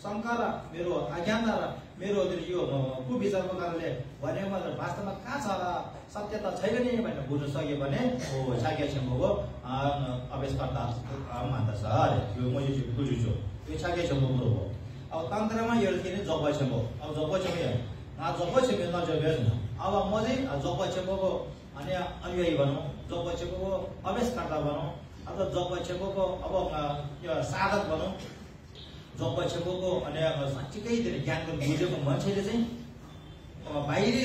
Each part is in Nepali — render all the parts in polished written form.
शङ्का र मेरो अज्ञानता र मेरो यो कुविचारको कारणले भनेको मात्र वास्तवमा कहाँ छ र सत्यता छैन नि भनेर बुझ्न सक्यो भने छाके छेम्बोको अभ्यासकर्ता मान्दछ अरे यो मैले बुझ्छु यो छाके छेम्बो कुरो हो अब तन्त्रमा यो के अरे जप छेम्बो अब जप छेम्बो नजबेस अब म चाहिँ जप छेम्बोको अनि अनुयायी भनौँ जप छेम्बोको अभ्यासकर्ता भनौँ अथवा जप छेम्बोको अब यो साधक भनौँ जप छेम्बोको अनि साँच्चीकै ज्ञानको बुझेको मान्छेले चाहिँ बाहिरी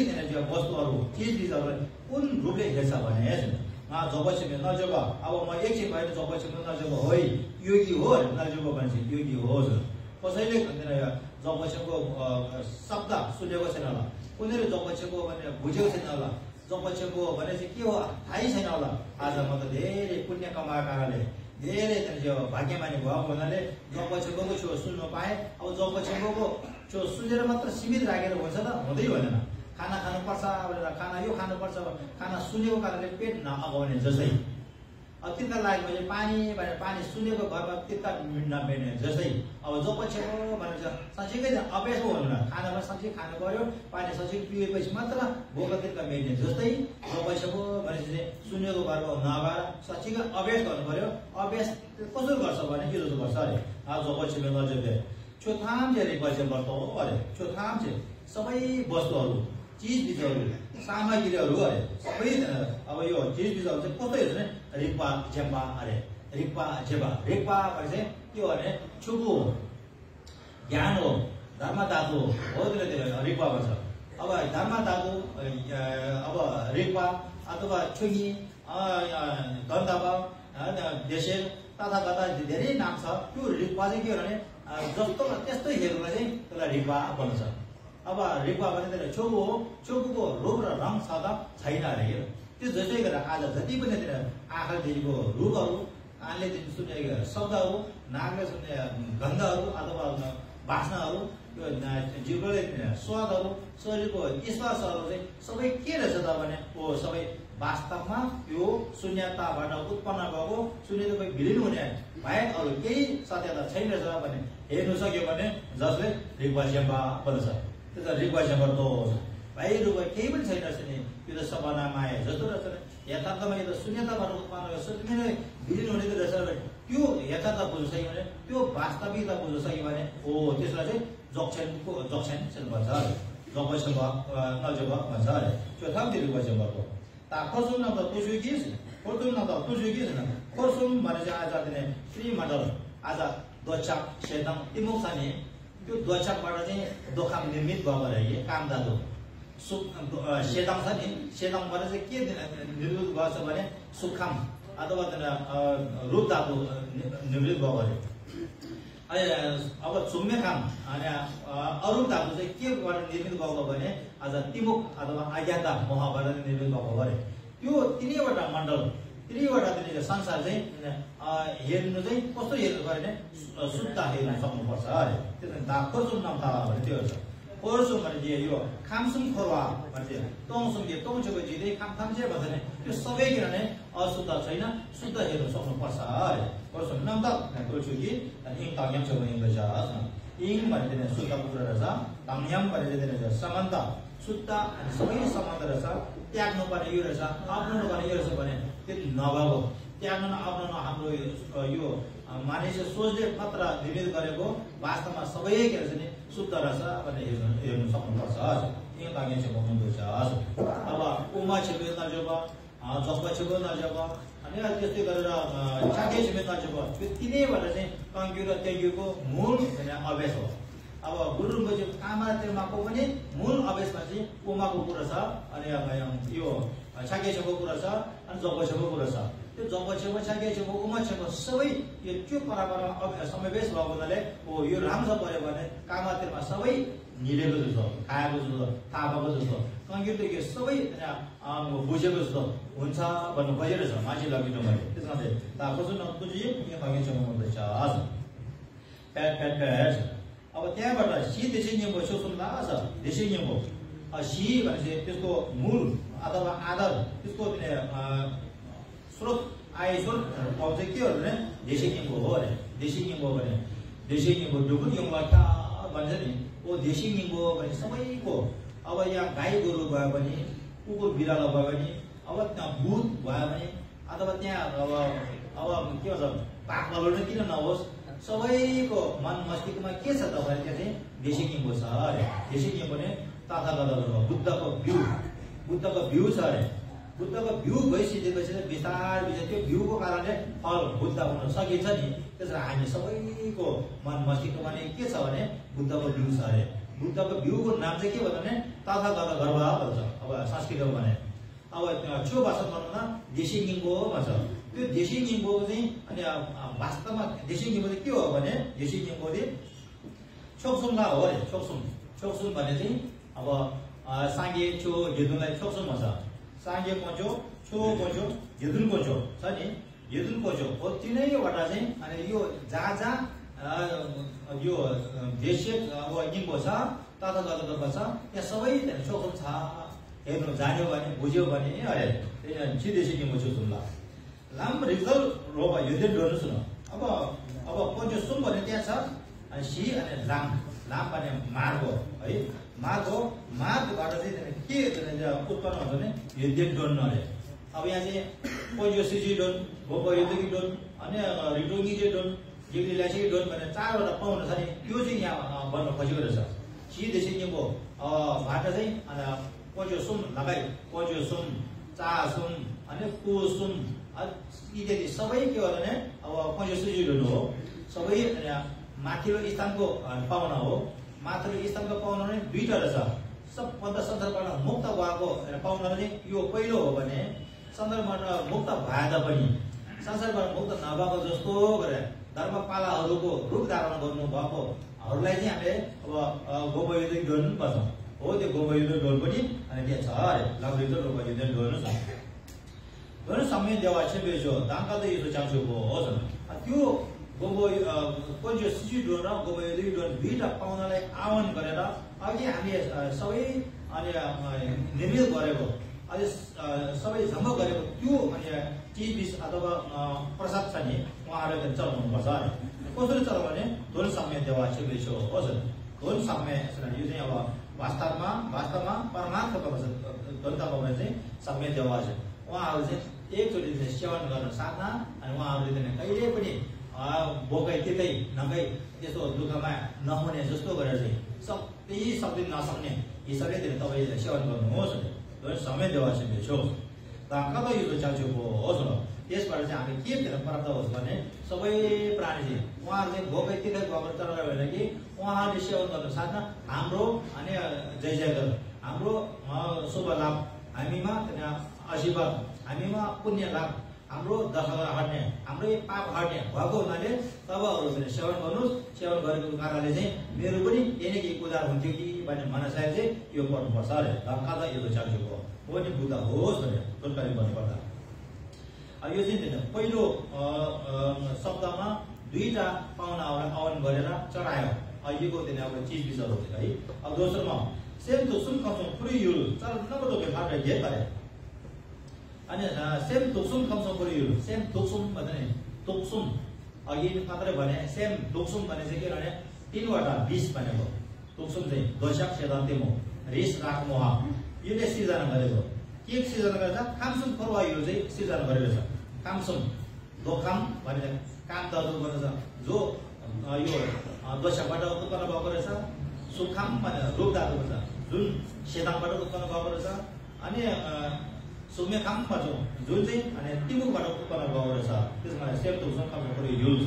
वस्तुहरू चिजबिजहरूलाई कुन रूपले हेर्छ भने जप छेम्बो नजब अब म एकछिन बाहिर जप छेम्बो नजब है योगी हो नजब भनेपछि योगी हो कसैले जप छेम्बो शब्द सुनेको छैन होला कुनैले जप छेम्बो भनेर बुझेको छैन होला जप छेम्बो भने चाहिँ के हो थाहै छैन होला आज म त धेरै पुण्य कमाएको कारणले धेरै भाग्यमानी भएको हुनाले जप छेम्बोको छेउ सुन्नु पाएँ अब जप छेम्बोको छेउ सुनेर मात्र सीमित राखेर हुन्छ त हुँदै भनेन खाना खानुपर्छ भनेर खाना यो खानुपर्छ खाना सुनेको कारणले पेट नअगाउने जस्तै तिर्खा लाग्यो भने पानी भनेर पानी सुनेको घरमा तिर्खा नमेट्ने जस्तै अब जप छेम्बो भनेर साँच्चीकै अभ्यास हो भन्नु न खानामा साँच्चै खानु पर्यो पानी साँच्चै पिएपछि मात्र भोक तिर्खा मेट्ने जस्तै जप छेम्बो भनेपछि सुनेको घरमा नभएर साँच्चीकै अभ्यास गर्नु पर्यो अभ्यास कसो गर्छ भने के जस्तो गर्छ अरे जप छेम्बो नजबे छोथाम चाहिँ रिक्वेस्ट वर्त हो अरे छोथाम चाहिँ सबै वस्तुहरू चिजबिजहरू सामग्रीहरू अरे सबै अब यो चिजबिजहरू चाहिँ कस्तो हेर्छ भने रिक्पा झेम्बा अरे रिक्पा झेम्बा रिक्पा भने चाहिँ के हो भने छुबु हो ज्ञान हो धर्म धातु हो त्यसले रिक्पा भन्छ अब धर्म धातु अब रिक्पा अथवा छुगी गन्धव देशेर तथा तथा धेरै नाम छ त्यो रिक्पा चाहिँ के हो भने जस्तो त्यस्तै हेर्नुलाई चाहिँ त्यसलाई रिक्पा भन्छ अब रिक्पा भने त्यसले छेउको हो छेउको रूप र रङ छ त छैन अरे यो त्यो जस्तै गरेर आज जति पनि आँखादेखिको रूपहरू कानले सुन्ने शब्दहरू नाकले सुन्ने गन्धहरू अथवा वासनाहरू यो जिब्रोले स्वादहरू शरीरको स्पर्शहरू चाहिँ सबै के रहेछ त भने सबै वास्तवमा यो शून्यताबाट उत्पन्न भएको शून्यताको विलीन हुने बाहेक अरू केही सत्यता छैन रहेछ भने हेर्नु सक्यो भने जसले रिक्वा झेम्बा भन्छ त्यो त रिक्वा झेम्बा त बाहिरको केही पनि छैन रहेछ नि यो त सपना माया जस्तो रहेछ यथार्थमा यो त शून्यताबाट उत्पन्न भएको शून्य विलीन हुने रहेछ त्यो यथार्थ बुझ्नु सक्यो भने त्यो वास्तविकता बुझ्नु सक्यो भने त्यसलाई चाहिँ जक्सन भन्छ अरे जक्सन नजब भन्छ अरे त्यो थाहा त्यो रिक्वा झेम्बाको खोर्सुम न त तुजुगिस खोर्सुम न त तुजुगिस न खोर्सुम भने चाहिँ आज दिने फ्री मडल आज दोचाक सेदम तिमुक छ नि त्यो दोचाकबाट चाहिँ दोखाम निर्मित भएको रहे काम दादु सेदम छ नि सेदमबाट चाहिँ के निर्मित गर्छ भने सुखाम अथवा रूप धातु निर्मित भएको अरे अब छुम्मे काम अनि अरू धातु चाहिँ केबाट निर्मित भएको भने आज तिमुक अथवा अज्ञाता मोहबाट निर्मित भएको अरे त्यो तिनैवटा मण्डल तिनैवटा संसार चाहिँ हेर्नु चाहिँ कस्तो हेर्नु पर्यो भने शुद्ध हेर्न सक्नुपर्छ अरे त्यो खोर्सुम नाम थाहा भने त्यो छ खोर्सुम भने यो खामसुम खोरवा भन्छ तोङसुम के तोङछेको जिदै खामछे भन्छ भने त्यो सबै किनभने अशुद्ध छैन शुद्ध हेर्न सक्नुपर्छ अरे खोर्सुम नाम त खोर्छु कि इङ ताङयाम छ भने बजा इङ भने शुद्धको कुरा रहेछ ताङयाम भने सम्बन्ध शुद्ध अनि सबै सम्बन्ध रहेछ त्याग्नु पर्ने यो रहेछ अप्नाउनु पर्ने यो रहेछ भने त्यो नभएको त्याग्नु अप्नाउनु हाम्रो यो मानिस सोचले मात्र निर्मित गरेको वास्तवमा सबै के रहेछ नि शुद्ध रहेछ भनेर हेर्नु सक्नुपर्छ यो लागि चाहिँ भन्नुहुन्छ अब उमा छेपे नजब जप छेपे नजब अनि त्यस्तै गरेर छाके छेपे नजब त्यो तिनैबाट चाहिँ कङ्क्यु र त्याग्युको मूल अभ्यास हो अब गुरुङको चाहिँ कामातेमाको पनि मूल अभ्यासमा चाहिँ उमाको कुरा छ अनि यो छाके छेपको कुरा छ अनि जप छेपको कुरा छ त्यो जप छेपो छाके छेपो उमा छेपो सबै यो त्यो परम्परामा समावेश भएको हुनाले यो राम्रो पर्यो भने कामातेमा सबै मिलेको जस्तो खाएको जस्तो थाहा भएको जस्तो कङ्क्रिट यो सबै बुझेको जस्तो हुन्छ भन्नु खोजिरहेछ मान्छे लगिनु भने त्यसमा चाहिँ ताको चाहिँ नबुझियो यहाँ कङ्क्रिट छेपो हुँदैछ प्याट अब त्यहाँबाट सी देशी नियमको सोच्नुला छ देशी नियमको सी भनेपछि त्यसको मूल अथवा आधार त्यसको स्रोत आय स्रोत अब चाहिँ के हो भने देशी नियमको हो अरे देशी नियम हो भने देशी नियमको ढुकुर नियमलाई भन्छ नि ओ देशी निम्बो भने सबैको अब यहाँ गाई गोरु भयो भने कुकुर बिरालो भयो भने अब त्यहाँ भूत भयो भने अथवा त्यहाँ अब के भन्छ पाप बलौटे किन नहोस् सबैको मन मस्तिष्कमा के छ त भने त्यहाँ चाहिँ देशी निम्बो छ अरे देशी निम्बो भने तथागत बुद्धको भ्यू छ अरे बुद्धको भ्यू गइसकेपछि बिस्तारै त्यो भ्यूको कारणले फल बुद्ध हुन सकिन्छ नि त्यसरी हामी सबैको मन मस्तिष्कमा नै के छ भने बुद्धको भ्यू छ अरे बुद्धको भ्यूको नाम चाहिँ के भन्छ भने तथागत गर्भ भन्छ अब संस्कृतमा भने अब छो भाषा भन्नुमा देशी निम्बो भन्छ त्यो देशी निम्बो चाहिँ अनि वास्तवमा देशी निम्बो चाहिँ के हो भने देशी निम्बो चाहिँ छोक्सुङला हो अरे छोक्सुङ भने चाहिँ अब साङ्गे छो घेदुनलाई छोक्सुङ भन्छ साङ्गे कोचो छो कोचो घेदुन कोचो छ नि घेदुन कोचो हो तिनैवटा चाहिँ अनि यो जहाँ यो देशीय अब निम्बो छ तथागत गर्भ छ त्यहाँ सबै छोक्सुङ छ हेर्नु जान्यो भने बुझ्यो भने अरे त्यही देशी निम्बो छोक्सुङला लाम रिजल्ट रोबा युद्धे डोर्नु सुन अब कोचो सुम भने त्यहाँ छ अनि सी अनि लाम भने मार्गो है मार्गबाट चाहिँ के उत्पन्न हुन्छ भने युद्धे डोन अरे अब यहाँ चाहिँ कोजो सिजी डोन भोको युद्धकी डोन अनि रिटोङ्गी डोन जिग्ली ल्यासी डोन भनेर 4वटा पाउन छ नि त्यो चाहिँ यहाँ बन्न खोजेको रहेछ सी देशी निम्बो बाट चाहिँ अनि कोजो सुम लगाइ कोजो सुम चा सुम अनि कु सुम इत्यादि सबै के हो भने अब कोजो सिजी डोन हो सबै माथिल्लो स्थानको पाउना हो माथिल्लो स्थानको पाउना नै दुईटा रहेछ सबभन्दा संसारबाट मुक्त भएको पाउना चाहिँ यो पहिलो हो भने संसारबाट मुक्त भए तापनि संसारबाट मुक्त नभएको जस्तो गरेर धर्मपालाहरूको रूप धारण गर्नुभएकोहरूलाई चाहिँ हामीले अब गोपयुद्ध गर्नु पर्छ हो त्यो गोपयुद्ध डोल पनि अनि त्यहाँ छ अरे लाग्दो गोपयुद्ध गर्नु छ गर्नु समय देवा छेबेजो दाङ्का त यो चान्सुको हो त्यो कोजो सिजी डोन र गोपयुद्ध डोन दुईटा पाउनालाई आह्वान गरेर अघि हामीले सबै अनि निर्मित गरेको अहिले सबै जम्मा गरेको त्यो अनि चिज अथवा प्रसाद छ नि उहाँहरूले चलाउनुपर्छ अरे कसरी चलाउनु भने धोन समय देवा छेबेजो हो धोन समय यो चाहिँ अब वास्तवमा परमार्थको धनताको चाहिँ समय देवा छ उहाँहरू चाहिँ एकचोटि सेवन गर्न साधना अनि उहाँहरूले चाहिँ कहिले पनि बोकै त्यतै नगई त्यस्तो दुःखमा नहुने जस्तो गरेर चाहिँ त्यही सक्दिन नसक्ने हिसाबले तपाईँले सेवन गर्नुहोस् भने समय देवा छेबेजो कता यो चाल्छुको होस् न त्यसबाट चाहिँ हामी के प्राप्त होस् भने सबै प्राणी चाहिँ उहाँहरू चाहिँ भोकै त्यतै गएको तर भने कि उहाँहरूले सेवन गर्न साथमा हाम्रो अनि जय जयगर हाम्रो शुभ लाभ हामीमा आशीर्वाद हामीमा पुण्य लाभ हाम्रो दशा हट्ने हाम्रो पाप हट्ने भएको हुनाले तपाईँहरू पनि सेवन गर्नुहोस् सेवन गरेको कारणले चाहिँ मेरो पनि यही नै केही उदार हुन्थ्यो कि भन्ने मनसाय चाहिँ यो गर्नुपर्छ अरे धक्का त यो चाल्छुको हो नि बुद्ध होस् भनेर जानकारी गर्नुपर्दा यो चाहिँ पहिलो शब्दमा दुईटा पाहुनाहरूलाई आह्वान गरेर चढायो अहिलेको दिन अब चिज बिजहरू है अब दोस्रोमा सेम तुक्सुम कमसुम पुरै युल चल नबो फाटे घेत गरे अनि सेम तुक्सुम कमसुम पुरै युल सेम तुक्सुम भन्ने तुक्सुम अघि मात्रै भने सेम तुक्सुम भने चाहिँ के भने 3वटा 20 भनेको तुक्सुम चाहिँ दोषक सेदान्तेमो रिस राख मोह यसले सिर्जना गरेको के सिर्जना गर्छ कामसुम फरवा यो चाहिँ सिर्जना गरेको छ कामसुम दोकाम भनेर काम दर्दो गर्छ जो यो दोषकबाट उत्पन्न भएको रहेछ सुखाम भनेर रोग धातु भन्छ जुन सेदानबाट उत्पन्न भएको रहेछ अनि सुमेखाम भन्छ जुन चाहिँ अनि तिमुकबाट उत्पन्न भएको रहेछ त्यसमा सेम तुक्सुम कमसुम युज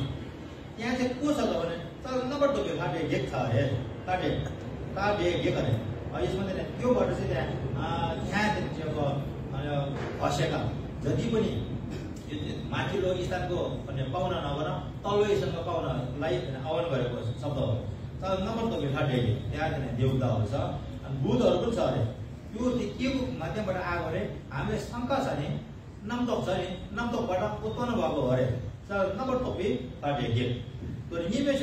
त्यहाँ चाहिँ को छ त भने तर नम्बर टोके काटे गेक छ अरे काटे गेक अरे यसमा चाहिँ त्योबाट चाहिँ त्यहाँ हसेका जति पनि माथिल्लो स्थानको पाउना नगर तल्लो स्थानको पाउनालाई आह्वान गरेको शब्द हो तर नम्बर टोके काटे त्यहाँ देवताहरू छ अनि बुधहरू पनि छ अरे यो के को माध्यमबाट आयो भने हामीले शङ्का छ नि नम्तोक छ नि नम्तोकबाट उत्पन्न भएको हो अरे तर नम्बर टोपी काटे गेट त्यो निमे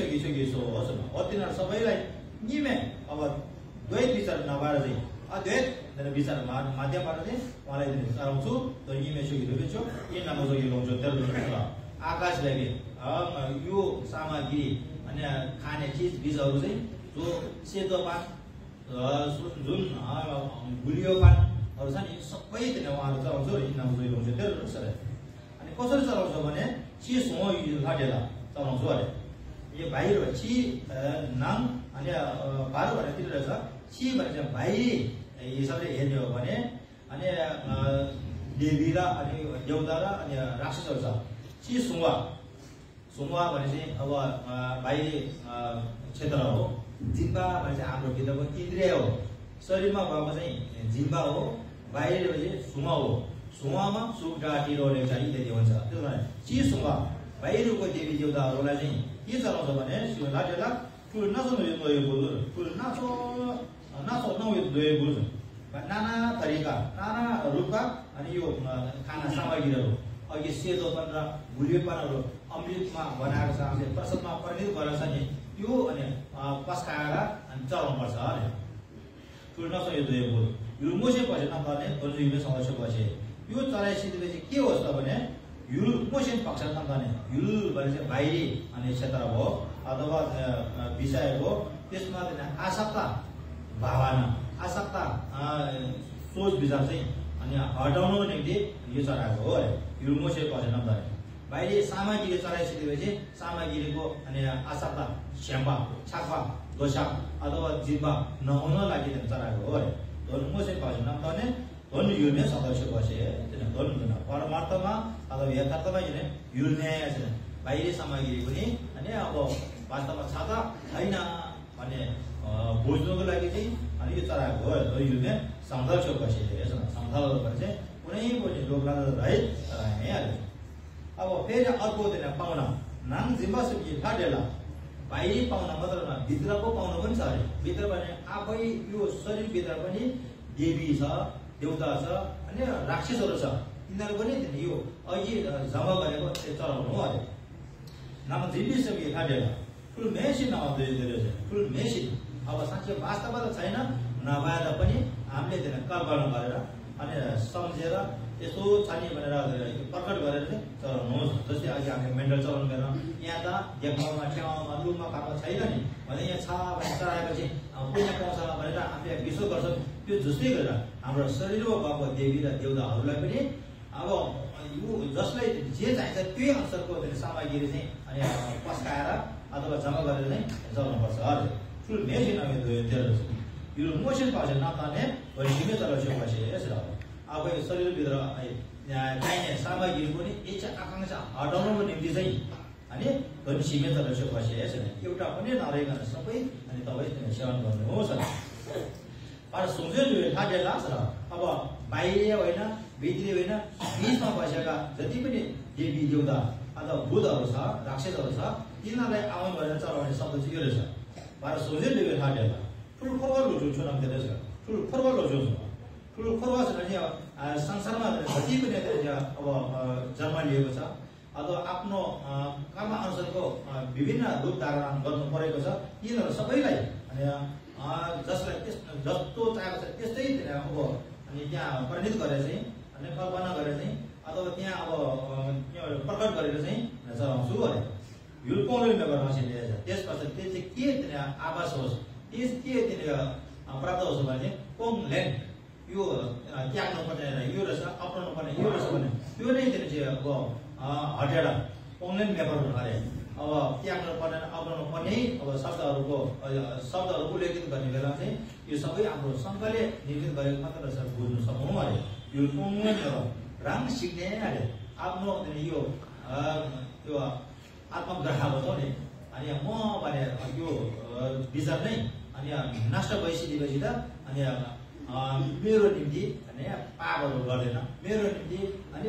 सो होस् न हो तिनीहरू सबैलाई निमे अब द्वैत विचार नभएर चाहिँ अद्वैत विचार माध्यमबाट चाहिँ उहाँलाई चलाउँछु तर निमे सुगिरहेको छु यी नाम जोगी लाउँछु तेरो आकाश लागि यो सामग्री अनि खाने चिज बीजहरू चाहिँ जो सेतो पान जुन गुलियो पानहरू छ नि सबै त्यहाँ उहाँहरू चलाउँछ यिनीहरू ल्याउँछ त्यो रहेछ अरे अनि कसरी चलाउँछ भने ची सुँगो लाटेला चलाउँछ अरे यो बाहिर ची नाम अनि बाह्र भनेर के रहेछ ची भने चाहिँ बाहिरी हिसाबले हेर्ने हो भने अनि देवी र अनि देउता र अनि राक्षसहरू छ ची सुँगुवा सुँगुवा भने चाहिँ अब बाहिरी क्षेत्र हो जिम्बा भने चाहिँ हाम्रो भित्रको इन्द्रिय हो शरीरमा भएको चाहिँ जिम्बा हो बाहिर चाहिँ सुँगुवा हो सुँगुवामा सुक डाँटिरोले चाहिँ इत्यादि हुन्छ त्यो भने ची सुँगुवा बाहिरको देवी देउताहरूलाई चाहिँ के चलाउँछ भने लाटेला ठुलो नाचो ठुलो नाचो नाचो नउयो नाना तरिका नाना रूपका अनि यो खाना सामग्रीहरू अघि सेतोपन र गुलियोपनहरू अमृतमा बनाएको छ हामीले प्रसादमा परिणत गरेर छ नि यो अनि पस्काएर अनि चलाउनुपर्छ अरे ठुलो नसो यो दुई बोल यो मोसे पछि नपर्ने युल सदस्य पछि यो चलाइसकेपछि के होस् त भने युल मोसे पक्ष नपर्ने युल भने चाहिँ बाहिरी अनि क्षेत्र हो अथवा विषय हो त्यसमा आसक्ता भावना आसक्ता सोच विचार चाहिँ अनि हटाउनको निम्ति यो चढाएको हो अरे यो मोसे पछि नपर्ने बाहिरी सामग्री चलाइसकेपछि सामग्रीको अनि आसक्ता छ्याम्पा छापा दोसा अथवा जिब्बा नहुन लागि चढाएको हो अरे धनु मोसे पछि नपर्ने धनु युल्ने सदस्य बसे धनु परमार्थमा अथवा यथार्थमा युल्ने बाहिरी सामग्री पनि अनि अब वास्तवमा छाता छैन भने बुझ्नुको लागि चाहिँ अनि यो चढाएको हो युल्ने सङ्घर्ष बसे सङ्घर्ष भने चाहिँ कुनै पनि लोकलाल रहित चढाइहाल्यो अब फेरि अर्को दिन पाहुना नाङ जिम्बा सुकी फाटेला बाहिरी पाहुना मात्र न भित्रको पाहुना पनि छ अरे भित्र भने आफै यो शरीरभित्र पनि देवी छ देउता छ अनि राक्षसहरू छ तिनीहरू पनि यो अघि जम्मा गरेको चलाउनु हो अरे नाम जिम्बी सुकी फाटेला फुल मेसिन आउँदै फुल मेसिन अब साँच्चै वास्तवमा त छैन नभएर पनि हामीले त्यसलाई कल्पना गरेर अनि सम्झेर यसो छ नि भनेर प्रकट गरेर चाहिँ चलाउनुहोस् जस्तै अघि हामीले मेन्टल चलाउनु गरेर यहाँ त देखाउमा ठ्याउमा लुमा खामा छैन नि भने यहाँ छ भने चढाएपछि पुण्य पाउँछ भनेर हामीले विश्वास गर्छौँ त्यो जस्तै गरेर हाम्रो शरीरमा भएको देवी र देउताहरूलाई पनि अब यो जसलाई जे चाहिन्छ त्यही अनुसारको सामग्री चाहिँ अनि पस्काएर अथवा जम्मा गरेर चाहिँ चलाउनुपर्छ अरे फुल मेसिन अब यो मोसन पाउँछ नताने भइसिने चलाउँछ पछि यसरी अब यो शरीरभित्र चाहिने सामग्री पनि इच्छा आकाङ्क्षा हटाउनुको निम्ति चाहिँ अनि धनु सीमित चलाउँछ पछि यसरी एउटा पनि नरहेकन सबै अनि तपाईँ सेवन गर्नुहोस् अरू सुन्दै ठाडे लाग्छ अब बाहिरी होइन भित्री होइन बिचमा बसेका जति पनि देवी देउता अथवा बुधहरू छ राक्षसहरू छ तिनीहरूलाई आउनु भनेर चलाउने शब्द चाहिँ यो रहेछ बाह्र सोझै लिएर ठाडेला ठुलो खबर लुचु नाम के रहेछ ठुलो खबर लुचु ठुलो खबर छ भने संसारमा जति पनि अब जन्म लिएको छ अथवा आफ्नो कर्म अनुसारको विभिन्न रूप धारण गर्नु परेको छ यिनीहरू सबैलाई अनि जसलाई जस्तो चाहेको छ त्यस्तै अब अनि त्यहाँ परिणत गरेर चाहिँ अनि कल्पना गरेर चाहिँ अथवा त्यहाँ अब प्रकट गरेर चाहिँ चलाउँछु अरे यो कौन गर्न सकिन्छ त्यसपछि त्यो चाहिँ के आवास होस् त्यस के प्राप्त होस् भने कोङ ल्यान्ड यो त्याग्नु पर्ने यो रहेछ अपनाउनु पर्ने यो रहेछ भने त्यो नै चाहिँ अब हटेर कोङल्यान्ड पेपरहरू अरे अब त्याग्नु पर्ने अपनाउनु पर्ने अब शब्दहरू उल्लेखित गर्ने बेला चाहिँ यो सबै हाम्रो शङ्करले निर्मित गरेको मात्र रहेछ बुझ्नु सक्नु अरे यो कोङल्यान्ड राम सिक्ने अरे आफ्नो यो आत्मग्रह बताउ नि अनि म भने यो विचार नै अनि नष्ट भइसकेपछि त अनि मेरो निम्ति अनि पापहरू गर्दैन मेरो निम्ति अनि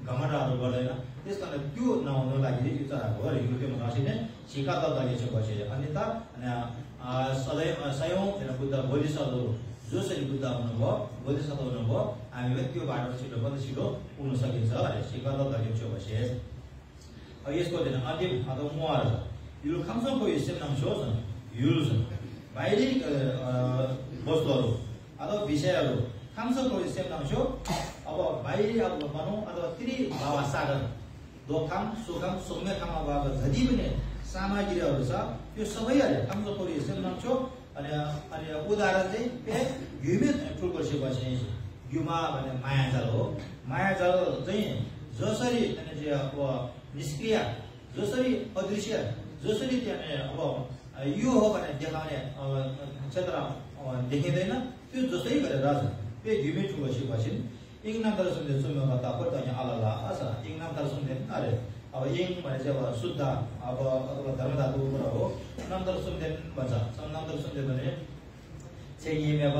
घमण्डहरू गर्दैन त्यस कारण त्यो नहुनु लागि त्यो चराको अरे यो त्यो नसिने सिका त लगेको पछि अनि त सयौँ बुद्ध बोधिसत्वहरू जसरी बुद्ध हुनुभयो बोधिसत्व हुनुभयो हामीले त्यो बाटो छिटो पुग्न सकिन्छ अरे सिका त लगेको पछि यसको दिन अन्तिम अथवा मुहार छ यो खामसँगको हिस्से नाम छ युल छ बाहिरी वस्तुहरू अथवा विषयहरू खामसँगको हिस्से नाम छ अब बाहिरी अब भनौँ अथवा त्रि भावा सागर दोखाम सुखाम सुम्य खाममा भएको जति पनि सामग्रीहरू छ त्यो सबै हाम्रो कोरी सेमनचो अनि उदाहरण चाहिँ पे घिउमे ठुल्कोसी बस्ने घिउमा भने मायाजाल हो मायाजाल चाहिँ जसरी अब निष्क्रिय जसरी अदृश्य जसरी त्यहाँ अब यो हो भनेर देखाउने क्षेत्र देखिँदैन त्यो जसै गरेर त्यो घिउमे ठुल्कोसी बसिन् एक नाम तर सुन्दै चुम्बक तापो त यहाँ अलला छ एक नाम तर सुन्दैन अरे अब यङ भने चाहिँ अब शुद्ध अब अथवा धर्मधातुको कुरा हो नाम तर सुन्दैन भन्छ नाम तर सुन्दैन भने चाहिँ मेव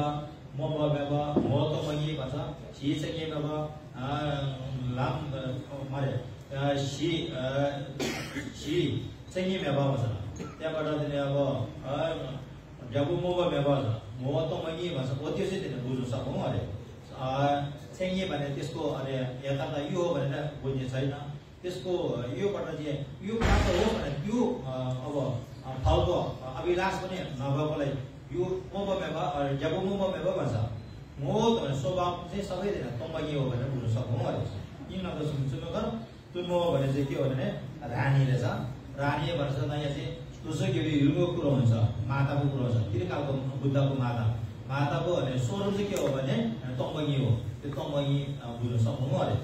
म मेव म त मगी भन्छ छि चाहिँ मेव लाम मारे सी चाहिँ मेव भन्छ त्यहाँबाट चाहिँ अब जब म मेव म त मगी भन्छ हो त्यो चाहिँ बुझ्नु सकौँ अरे चाहिँ भने त्यसको अरे यता यो हो भनेर बुझ्ने छैन त्यसको योबाट चाहिँ यो प्राप्त हो भने त्यो अब फलको अभिलाष पनि नभएकोलाई यो मोमेव जब मोमेव भन्छ मोह भने स्वभाव चाहिँ सबैजना तम्बगी हो भनेर बुझ्न सकौँ अरे किन नत्र सुन्नु तुमो भने चाहिँ के हो भने रानी रहेछ रानी भन्छ यहाँ चाहिँ दोस्रो हिलको कुरो हुन्छ माताको कुरो हुन्छ त्रिकालको बुद्धको माताको भने स्वरूप चाहिँ के हो भने तम्बगी हो त्यो तम्बगी बुझ्न सक्नु अरे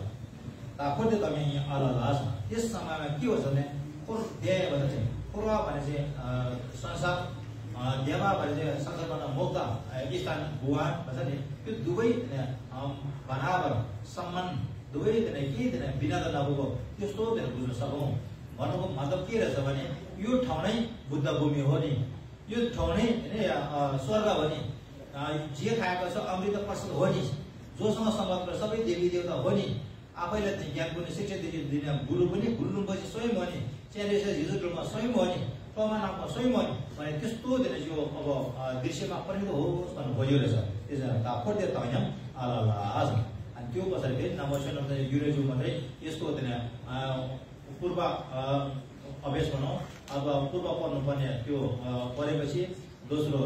तापट्टि तपाईँ यहाँ अलग छ त्यस समयमा के हुन्छ भने देव भने चाहिँ पूर्व भने चाहिँ संसार देवा भने चाहिँ संसारबाट मुक्त स्थान भुवन भन्छ नि त्यो दुवै बराबर सम्मान दुवै के बिना त नभएको त्यस्तो बुझ्न सकौँ भन्नुको मतलब के रहेछ भने यो ठाउँ नै बुद्ध भूमि हो नि यो ठाउँ नै स्वर्ग हो नि जे खाएको छ अमृत प्रसाद हो नि जोसँग संगत सबै देवी देवता हो नि आफैलाई चाहिँ ज्ञान पनि शिक्षा दिने गुरु पनि गुरुपछि स्वयं हो नि च्यालेन्जेस हिजोमा स्वयं हो नि टोमा नाममा स्वयं हो नि भने त्यस्तो यो अब दृश्यमा परिणत होस् भन्नु खोज्यो रहेछ त्यसमा तापट्टि त होइन आज अनि त्यो पछाडि फेरि नम्बर युरेजु मात्रै यसको पूर्व अभ्यास भनौँ अब पूर्व पढ्नुपर्ने त्यो पढेपछि दोस्रो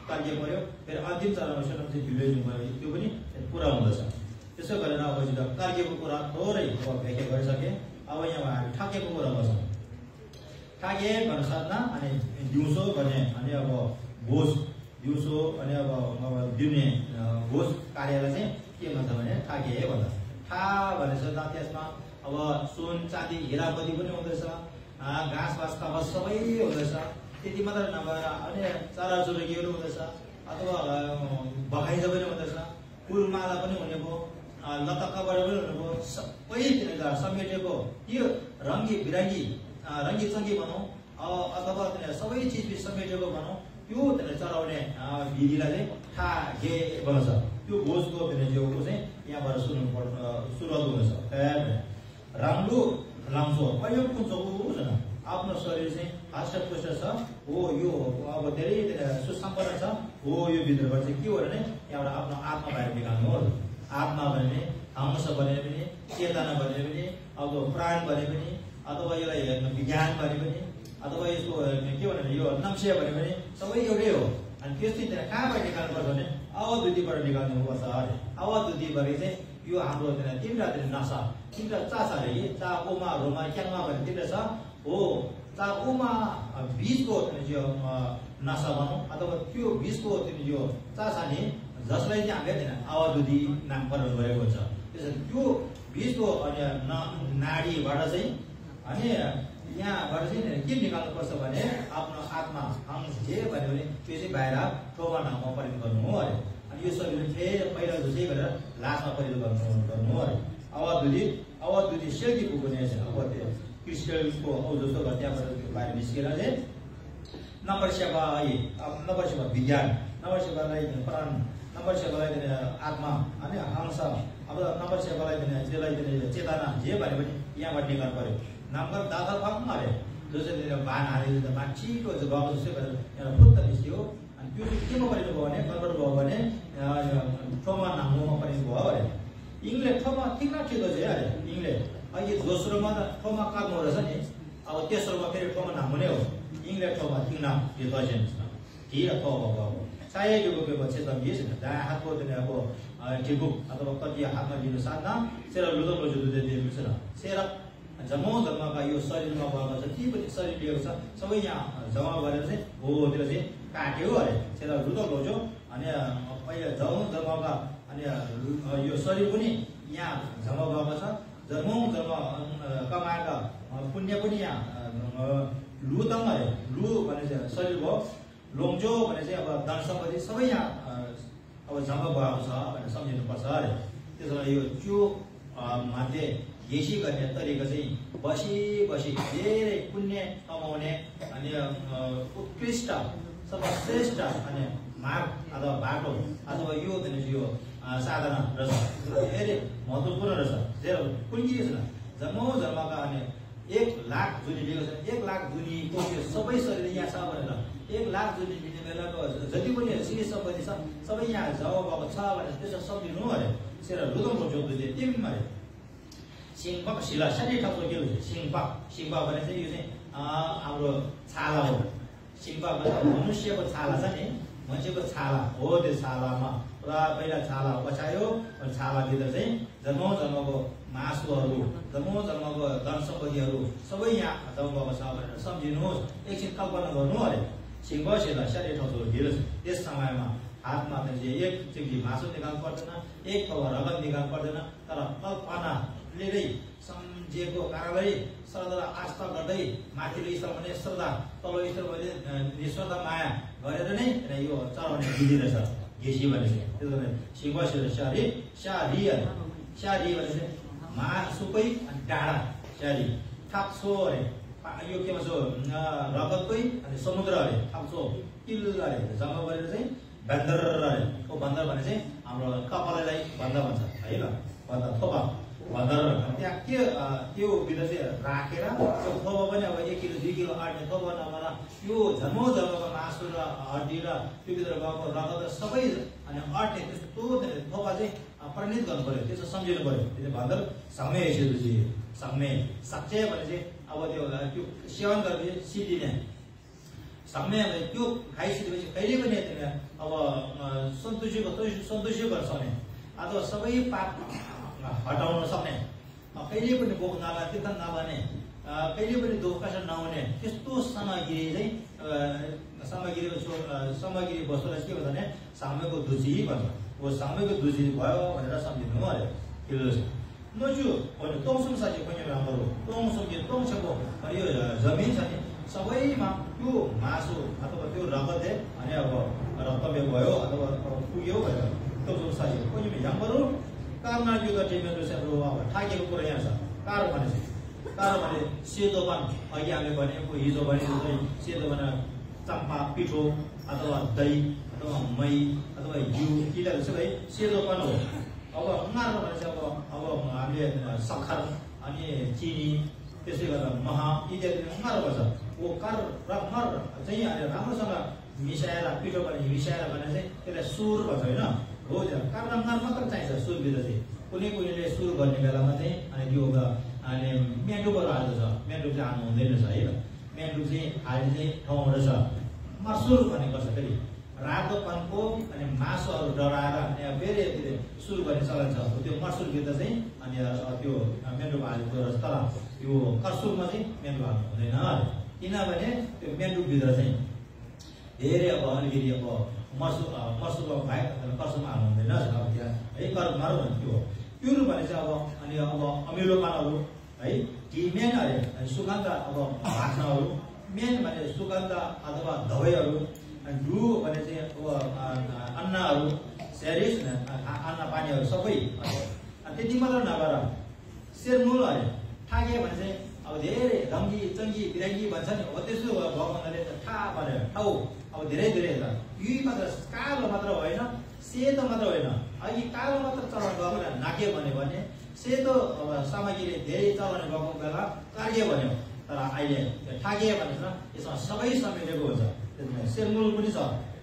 कार्य पर्यो फेरि अन्तिम चरणमा चाहिँ युरेजु भयो त्यो पनि पुरा हुँदछ त्यसो गरेर अब कार्यको कुरा थोरै व्याख्या गरिसके अब यहाँ हामी ठाकेको कुरा गर्छौँ ठाके भन्नु साथमा अनि दिउँसो भने अनि अब भोज दिउँसो अनि अब दिउने भोज कार्यलाई चाहिँ के भन्छ भने ठाके भन्छ ठा भनेछ त्यसमा अब सुन चाँदी हिरा मोती पनि हुँदैछ घाँस बाँस कपास सबै हुँदैछ त्यति मात्र नभएर अनि चराचुरुङ्गीहरू हुँदैछ अथवा बगैँचा पनि हुँदैछ फुलमाला पनि हुने भयो लतक्काबाट पनि हुनुभयो सबै समेटेको यो रङ्गी बिरङ्गी रङ्गी चङ्गी भनौँ अथवा सबै चिज समेटेको भनौँ त्यो चढाउने विधिलाई चाहिँ ठाके भन्छ त्यो भोजको चाहिँ यहाँबाट सुरुवात हुँदैछ राम्रो लाउँछो कहिले कुन छैन आफ्नो शरीर चाहिँ हष्टपुष्ट छ हो यो अब धेरै सुसम्पन्न छ हो यो भित्रबाट चाहिँ के हो भने यहाँबाट आफ्नो आत्मा बाहिर निकाल्नु हो आत्मा भने हंस भने पनि चेतना भने पनि अब प्राण भने पनि अथवा यसलाई विज्ञान भने पनि अथवा यसको के भने यो नम्स्य भने पनि सबै एउटै हो अनि त्यस्तै कहाँबाट निकाल्नुपर्छ भने अवधुतिबाट निकाल्नुपर्छ अरे अवधुतिबाट चाहिँ यो हाम्रो तिनवटा नसा तिनवटा चा छ अरे कि चा ओमा रोमा क्याङमा भन्ने तिनवटा छ हो चा ओमा बीजको यो नसा भनौँ अथवा त्यो बीजको यो चा छ नि जसलाई चाहिँ हामीले अवधुति नामकरण गरेको हुन्छ त्यसरी त्यो बीजको अनि नाडीबाट चाहिँ अनि यहाँबाट चाहिँ के निकाल्नुपर्छ भने आफ्नो आत्मा अंश जे भन्यो भने त्यो चाहिँ बाहिर ठोमा नाममा परिणत गर्नु हो अरे अनि यो शरीर फेरि पहिला जस्तै गरेर लासमा परिणत गर्नु हो अरे अवधुति सेल्की पुग्ने अब त्यो क्रिस्टलको औ जस्तो भयो त्यहाँबाट त्यो बाहिर निस्केर चाहिँ नम्बर सेवा विज्ञान नम्बर सेवालाई प्राण नम्बर सेवालाई आत्मा अनि हंस अब नम्बर सेवालाई त्यसलाई चेतना जे भने पनि यहाँबाट निकाल्नु पर्यो नम्बर दादा पाउनु अरे जसरी भान हालेर भान छिटो गएको जस्तै गरेर एउटा फुत्त निस्क्यो अनि त्यो चाहिँ केमा परिणत भयो भने कन्भर्ट भयो भने ठोमा नामोमा परिणत भयो अरे यिनले ठोमा ठिक छ अरे यिनले अहिले दोस्रोमा त ठोमा काट्नु रहेछ नि अब तेस्रोमा फेरि ठोमा नामो नै हो यिनले ठोमा ठिक नाम यो दर्शन ठिक ठो भयो चाहिएको चाहिँ त यस दायाँ हातको अब ठिकु अथवा कति हातमा लिनु साथमा सेरा लुदो लुदो दिनु छ सेरा जम्मौ जन्मका यो शरीरमा भएको जति पनि शरीर लिएको छ सबै यहाँ जम्मा गरेर चाहिँ होतिर चाहिँ काट्यो अरे त्यसलाई रुदो लोज्यो अनि अहिले जम्मौ जन्मका अनि यो शरीर पनि यहाँ जम्मा भएको छ जन्मौ जन्म कमाएका पुण्य पनि यहाँ लुदङ अरे लु भने चाहिँ शरीर भयो लोङ्जो भने चाहिँ अब धन सम्पत्ति सबै यहाँ अब जम्मा भएको छ भनेर सम्झिनुपर्छ अरे त्यसो भए यो त्यो मध्ये येसी गर्ने तरिका चाहिँ बसी बसी धेरै पुण्य कमाउने अनि उत्कृष्ट सर्वश्रेष्ठ अनि मार्ग अथवा बाटो अथवा यो यो साधना रहेछ धेरै महत्त्वपूर्ण रहेछ धेरै कुनै छ जन्मौ जन्मका अनि 1 लाख जुनी लिएको छ 1 लाख जुनीको त्यो सबै शरीर यहाँ छ भनेर 1 लाख जुनी लिने बेलाको जति पनि सिरी सम्पत्ति छ सबै यहाँ जब भएको छ भनेर त्यसो सम्झिनु अरे सेरा रुदमको जोड्दै तिम अरे सिंहपाक शिला सानै ठाउँको के हुन्छ सिंहपाक भने चाहिँ यो चाहिँ हाम्रो छाला हो सिंहपाक भने मनुष्यको छाला छ नि मान्छेको छाला हो त्यो छालामा पुरा पहिला छाला बचायो अनि छालाभित्र चाहिँ जन्मौ जन्मको मासुहरू जन्मौ जन्मको धन सम्पत्तिहरू सबै यहाँ जम्मा भएको छ भनेर सम्झिनुहोस् एकछिन कल्पना गर्नु अरे सिंह शिला सानै ठाउँको ढिलो छ त्यस समयमा हातमा चाहिँ एक चिप्टी मासु निकाल्नु पर्दैन एक थोपा रगत निकाल्नु पर्दैन तर कल्पना लिँदै सम्झिएको कारणले श्रद्धा आस्था गर्दै माथिल्लो ईश्वर भने श्रद्धा तल्लो ईश्वर भने निश्रद्धा माया गरेर नै यो चढाउने विधि रहेछ येसी भने चाहिँ त्यसो भने सिंहशिर स्यारी भने चाहिँ मासुकै डाँडा स्यारी थाप्छो अरे यो के भन्छ रगतकै अनि समुद्र अरे थाप्छो किल अरे जम्मा गरेर चाहिँ बन्दर अरे ओ बन्दर भने चाहिँ हाम्रो कपाललाई बन्द भन्छ है ल बन्द थोपा बन्दर त्यहाँ के त्यो भित्र चाहिँ राखेर त्यो थोपा पनि अब 1 किलो 2 किलो आट्ने थोपा नभएर यो जन्मौ जन्मको मासु र हड्डी र त्यो भित्र गएको रगत सबै अनि अट्ने त्यस्तो थोपा चाहिँ परिणत गर्नु पर्यो त्यसो सम्झिनु पर्यो त्यो बन्दर समय यसरी समय सक्छ भने चाहिँ अब त्यो सेवन गरेपछि सिद्धिने समय त्यो खाइसकेपछि कहिले पनि अब सन्तुष्टि गर्न सक्ने अथवा सबै पाप हटाउन सक्ने कहिले पनि भोक नलाने तीर्थ नलाने कहिले पनि दुःख कष्ट नहुने त्यस्तो सामग्री चाहिँ सामग्री वस्तुलाई के भन्छ भने सामयको दुजी भन्छ वो सामयको दुजी भयो भनेर सम्झिनु अरे किलो नजु भने तोङसुङ साथी पनि राम्रो तोङसुङको यो जमिन छ नि सबैमा त्यो मासु अथवा त्यो रगत अनि अब रक्तमे भयो अथवा पुग्यो भनेर तोङसुङ साथी पनि राम्रो कारमा यो त टिमेटो चाहिँ अब ठाकेको कुरा यहाँ छ कार भने सेतोपन अघि हामीले भनेको हिजो भनेको चाहिँ सेतो भने चम्पा पिठो अथवा दही अथवा मही अथवा घिउ यिनीहरू सबै सेतोपन हो अब उनीहरू भने चाहिँ अब हामीले सक्खर अनि चिनी त्यसै गरेर मह इत्यादि उनीहरू भन्छ वो कार र मर चाहिँ राम्रोसँग मिसाएर पिठो भने मिसाएर भने चाहिँ त्यसलाई सुर भन्छ होइन हो त्यो कारण मात्र चाहिन्छ सुरभित्र चाहिँ कुनैले सुरु गर्ने बेलामा चाहिँ अनि त्यो अनि मेन्डुबाट हाल्दछ मेन्डु चाहिँ हाल्नु हुँदैन रहेछ है मेन्डु चाहिँ हाल्ने चाहिँ ठाउँ रहेछ मर्सुर भन्ने गर्छ फेरि रातोपनको अनि मासुहरू डराएर अनि फेरि सुरु गर्ने चलन छ त्यो मर्सुरभित्र चाहिँ अनि त्यो मेन्डुमा हालेको रहेछ तर त्यो कर्सुरमा चाहिँ मेन्डु हाल्नु हुँदैन किनभने त्यो मेन्डुभित्र चाहिँ धेरै अब अलिकति अब मर्सुको बाहेक कर्सुमा हाल्नु हुँदैन अब त्यहाँ है कर्महरू भन्थ्यो त्यो भने चाहिँ अब अनि अब अमिलोपनहरू है ती मेन अरे सुगन्ध अब भाग्नहरू मेन भने सुगन्ध अथवा दबाईहरू अनि डु भने चाहिँ अब अन्नहरू सेरिस अन्न पानीहरू सबै त्यति मात्र नभएर सेरमुल अरे ठाके भने चाहिँ अब धेरै रङ्गी चङ्गी बिरङ्गी भन्छ नि हो त्यसो भएको हुनाले ठा भनेर ठाउँ अब धेरै छ यही मात्र कालो मात्र होइन सेतो मात्र होइन अघि कालो मात्र चलाउनु गएको बेला नाके भन्यो भने सेतो अब सामग्रीले धेरै चलाउने गएको बेला कार्य भन्यो तर अहिले ठाके भनेर यसमा सबै समेटेको हुन्छ त्यसमा सेरमुल पनि छ